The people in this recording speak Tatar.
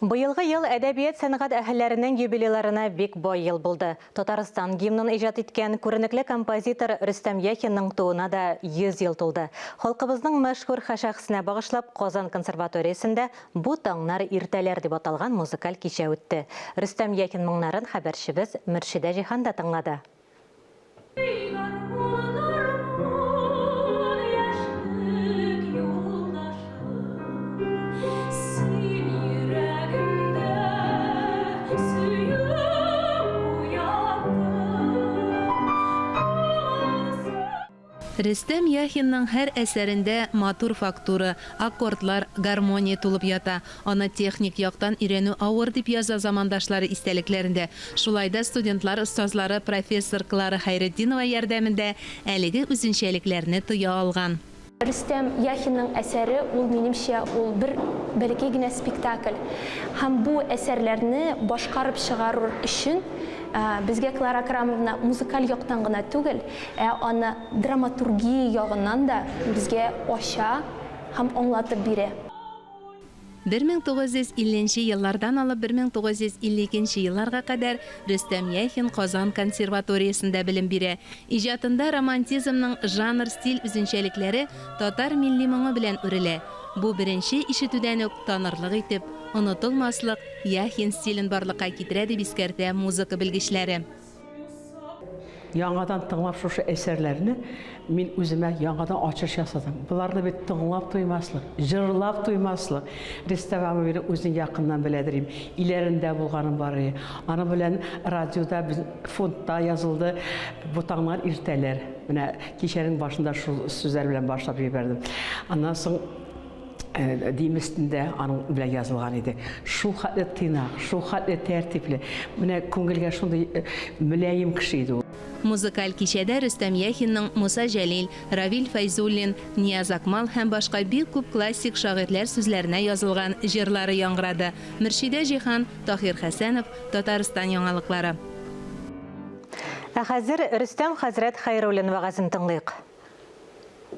Быелгы ел әдәбият-сәнгать әһелләренең юбилейларына бик бай ел булды. Татарстан гимнын иҗат иткән күренекле композитор Рөстәм Яхинның тууына да 100 ел тулды. Халкыбызның мәшһүр хәшәхесенә багышлап Казан консерваториясендә Бу таңнар иртәләр дип аталган музыкаль кичә үтте. Рөстәм Яхин моңнарын хәбәрчебез Мөршидә Җиһан да тыңлады. Рөстәм Яхинның һәр әсәрендә матур фактура, аккордлар, гармония тулып ята. Аны техник яктан өйрәнү авыр, дип яза замандашлары истәлекләрендә. Шулай да студентлар остазлары профессор Клара Хәйретдинова ярдәмендә әлеге үзенчәлекләрне тоя алган. Рөстәм Яхинның әсәре ул, минемчә, ул бер бәләкәй генә спектакль. Һәм бу әсәрләрне башкарып чыгарыр өчен безгә Клара Акрамовна музыкаль яктан гына түгел, ә аны драматургия ягыннан да безгә ача һәм аңлатып бирә. 1950 нче еллардан алып 1952 нче елларга кадәр Рөстәм Яхин Казан консерваториясендә белем бирә. Иҗатында романтизмның жанр-стиль үзенчәлекләре татар милли моңы белән үрелә. Бу беренче ишетүдән үк танырлык итеп, онытылмаслык Яхин стилен барлыкка китерә, дип искәртә музыка белгечләре. Яңадан тыңлап шушы әсәрләрне мин үземә яңадан ачыш ясадым. Боларны бит тыңлап туймаслык, җырлап туймаслык. Рөстәм абый мине үзен якыннан беләдер им. Өйләрендә булганым бар иде. Аның белән радиода без фондта язылды Бу таңнар иртәләр. Менә кичәнең башында шул сүзләр белән башлап җибәрдем. Аннан соң Дим өстендә аның белән язылган иде. Шул хәтле тыйнак, шул хәтле тәртипле. Менә күңелгә шундый мөлаем кеше иде ул. Музыкаль кичәдә Рөстәм Яхинның Муса Җәлил, Равил Фәйзуллин, Нияз Акмал һәм башка бик күп классик шагыйрьләр сүзләренә язылган җырлары яңгырады. Мөршидә Җиһан, Таһир Хәсәнов, Татарстан яңалыклары. Ә хәзер Рөстәм хәзрәт Хәйруллин вәгазен тыңлыйк.